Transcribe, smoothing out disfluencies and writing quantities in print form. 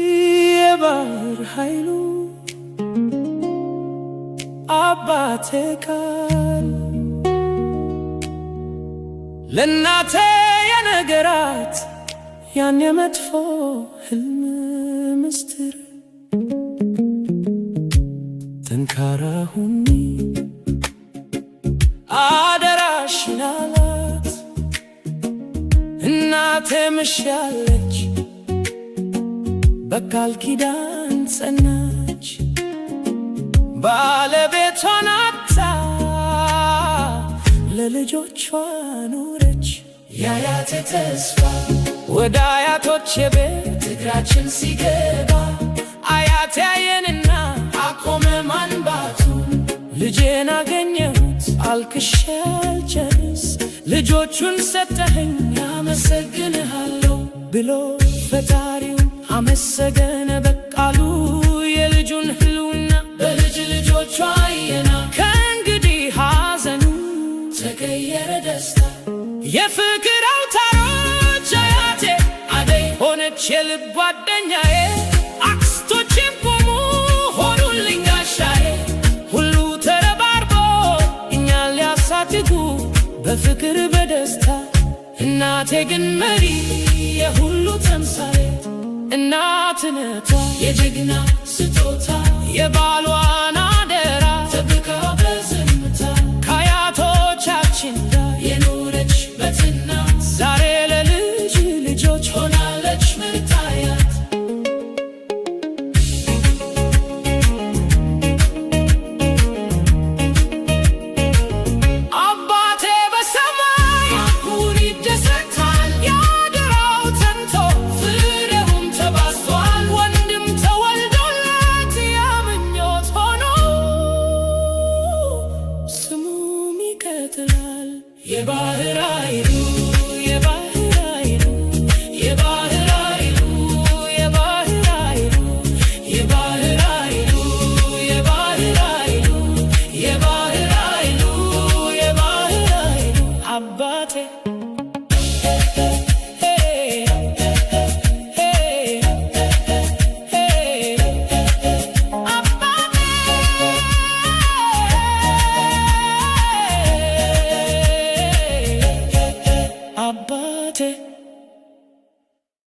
የባህር ኃይሉ አባቴ ቃል ለእናቴ የነገራት ያን የመጥፎ ህልም ምስጢር፣ ጠንካራ ሁኚ አደራሽን አላት። እናቴም እሺ አለች፣ በቃል ኪዳን ጸናች። ባለቤቷን አጥታ ለልጆቿ ኖረች። የአያቴ ተስፋ ወደ አያቶቼ ቤት እግራችን ሲገባ አያቴ አየንና አቆመ ማንባቱን። ልጄን አገኘሁት አልቅሼ አልጨርስ፣ ልጆቹን ሰጠኸኝ አመሰግንሃለሁ ብሎ ፈጣሪው አመሰገነ በቃሉ። የልጁን ህልውና በልጅ ልጆቿ አየና ከእንግዲህ ሐዘኑ ተቀየረ ደስታ። የፍቅር አውታሮች አያቴ አደይ ሆነች የልብ ጓደኛዬ። አክስቶቼም ቆሙ ሆኑልኝ ጋሻዬ። ሁሉ ተረባርቦ እኛን ሊያሳድጉ በፍቅር በደስታ። እናቴ ግን መሪ፣ የሁሉ ተምሳሌት፣ እናትነቷ የጀግና ስጦታ፣ የባሏን አደራ ጠብቃ በዝምታ ከአያቶቻችን ጋር የኖረች በትና ዛሬ ለልጅ ልጆች ሆናለች ምርጥ አያት። አባቴ በሰማይ አሁን ይደሰታል፣ ያደራው ተንቶ ፍሬውም ተባዝቷል። ወንድም ተወልዶለት ያምኞት ሆኖ ስሙም ይቀጥላል። የባህር ኃይሉ